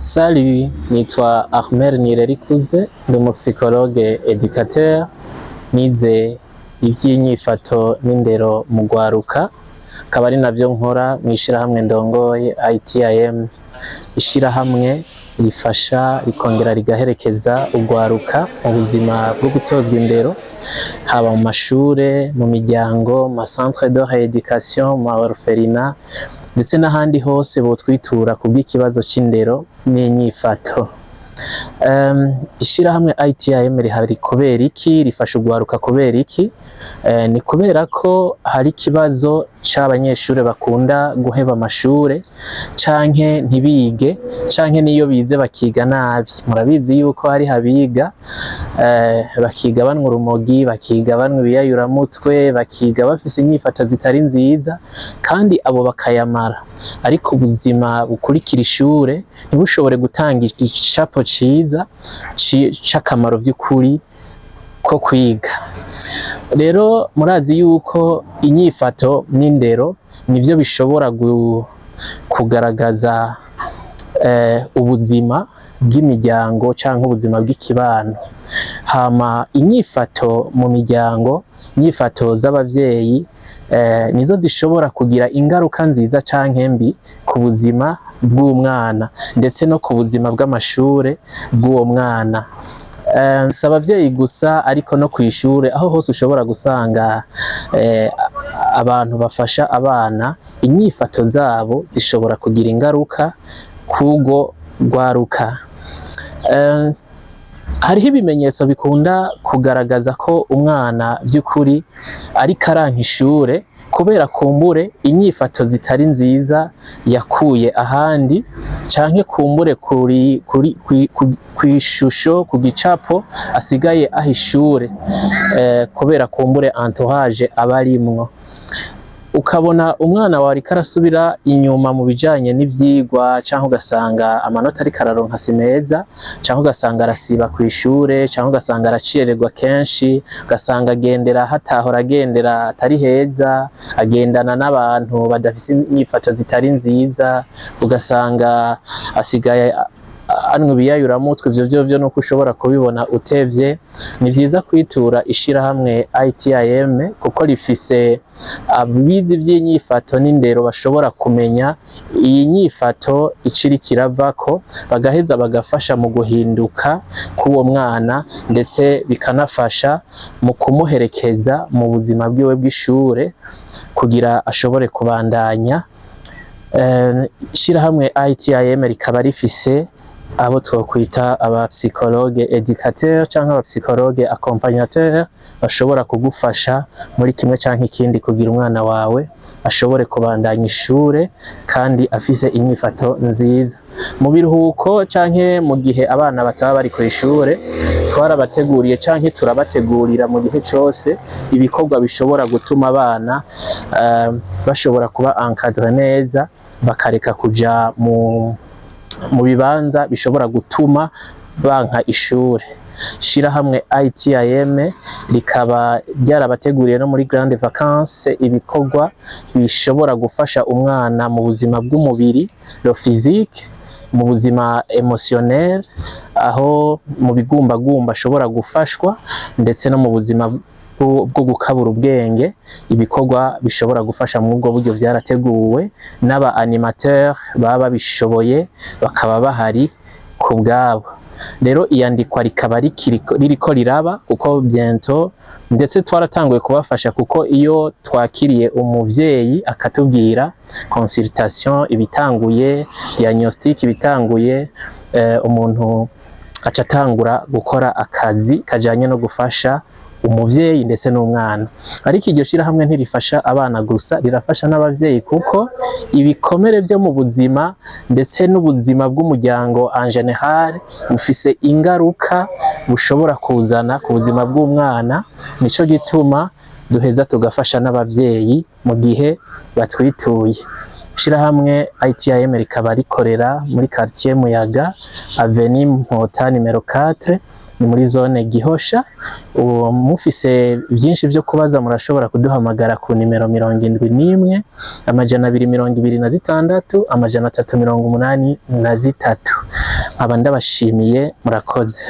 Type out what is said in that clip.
Salut, nitwa Armel Nirerikuze, ndi umupsychologue éducateur, nize ivy'inyifato n'indero mu rwaruka, akaba ari navyo nkora mw'ishirahamwe ndongoye ITIM, ishirahamwe rifasha rikongera rigaherekeza urwaruka mu buzima bwo gutozwa indero, haba mu mashure, mu miryango, mu ma centre de rééducation, mu ma orphelinat, ndetse n'ahandi hose botwitura kubw'ikibazo c'indero n'inyifato. Ishirahamwe ITIM rihari kubera iki? Rifasha urwaruka kubera iki? Ni kubera ko hari ikibazo c'abanyeshure bakunda guheba amashure canke ntibige, canke niyo bize bakiga nabi. Murabizi yuko hari abiga bakiga banwa urumogi, bakiga banwa ibiyayuramutwe, bakiga bafise inyifato zitari nziza, kandi abo bakayamara. Ariko ubuzima bukurikira ishure ntibushobore gutanga igicapo ciza c'akamaro vy'ukuri ko kwiga. Rero murazi yuko inyifato n'indero nivyo bishobora kugaragaza ubuzima bw'imiryango canke ubuzima bw'ikibano. Hama inyifato mu miryango, inyifato z'abavyeyi nizo zishobora kugira ingaruka nziza canke mbi ku buzima bw'umwana, ndetse no ku buzima bw'amashure bw'uwo mwana. Si abavyeyi gusa, ariko no kw'ishure, aho hose ushobora gusanga abantu bafasha abana, inyifato zabo zishobora kugira ingaruka kurwo rwaruka. Hariho ibimenyetso bikunda kugaragaza ko umwana vy'ukuri ariko aranka ishure kubera kumbure inyifato zitari nziza yakuye ahandi, canke kumbure kuri kw'ishusho, ku gicapo asigaye aha ishure, kubera kumbure entourage aba arimwo. Ukabona umwana wawe ariko arasubira inyuma mu bijanye n'ivyigwa, canke ugasanga amanota ariko araronka si meza, canke ugasanga arasiba kw'ishure, canke ugasanga aracererwa kenshi, ugasanga agendera aho atahora agendera atari heza, agendana n'abantu badafise inyifato zitari nziza, ugasanga asigaye anywa ibiyayuramutwe. Ivyo vyovyo nuko ushobora kubibona utevye. Ni vyiza kwitura ishirahamwe ITIM, kuko rifise abize ivy'inyifato n'indero bashobora kumenya iyi nyifato iciri kiravako, bagaheza bagafasha mu guhinduka k'uwo mwana, ndetse bikanafasha mu kumuherekeza mu buzima bwiwe bw'ishure kugira ashobore kubandanya. Ishirahamwe ITIM rikaba rifise abo twokwita aba psychologue éducateur canke aba psychologue accompagnateur, bashobora kugufasha muri kimwe canke ikindi kugira umwana wawe ashobore kubandanya ishure kandi afise inyifato nziza. Mu biruhuko canke mu gihe abana bataba bari kw'ishure, twarabateguriye canke turabategurira mu gihe cose ibikorwa bishobora gutuma abana bashobora kuba encadré neza, bakareka kuja mu bibanza bishobora gutuma banka ishure. Ishirahamwe ITIM rikaba ryarabateguriye no muri grande vacances ibikorwa bishobora gufasha umwana mu buzima bw'umubiri, le physique, mu buzima émotionnel, aho mu bigumbagumba ashobora gufashwa, ndetse no mu buzima bwo gukabura ubwenge. Ibikorwa bishobora gufasha muri ubwo buryo vyarateguwe n'aba animateur baba babishoboye, bakaba bahari ku bwabo. Rero iyandikwa rikaba ririko riraba, kuko bientôt ndetse twaratanguye kubafasha, kuko iyo twakiriye umuvyeyi akatubwira, consultation ibitanguye, diagnostic ibitanguye, umuntu aca atangura gukora akazi kajanye no gufasha umuvyeyi ndetse n'umwana. Ariko iryo shirahamwe ntirifasha abana gusa, rirafasha n'abavyeyi, kuko ibikomere vyo mu buzima ndetse n'ubuzima bw'umuryango en général bufise ingaruka bushobora kuzana ku buzima bw'umwana. Nico gituma duheza tugafasha n'abavyeyi mu gihe batwituye. Ishirahamwe ITIM rikaba rikorera muri quartier Muyaga, avenue Mpota numéro 4, ni muri zone Gihosha. Uwo mufise byinshi vyo kubaza, murashobora kuduhamagara ku nimero 71 226 383. Nkaba ndabashimiye, murakoze.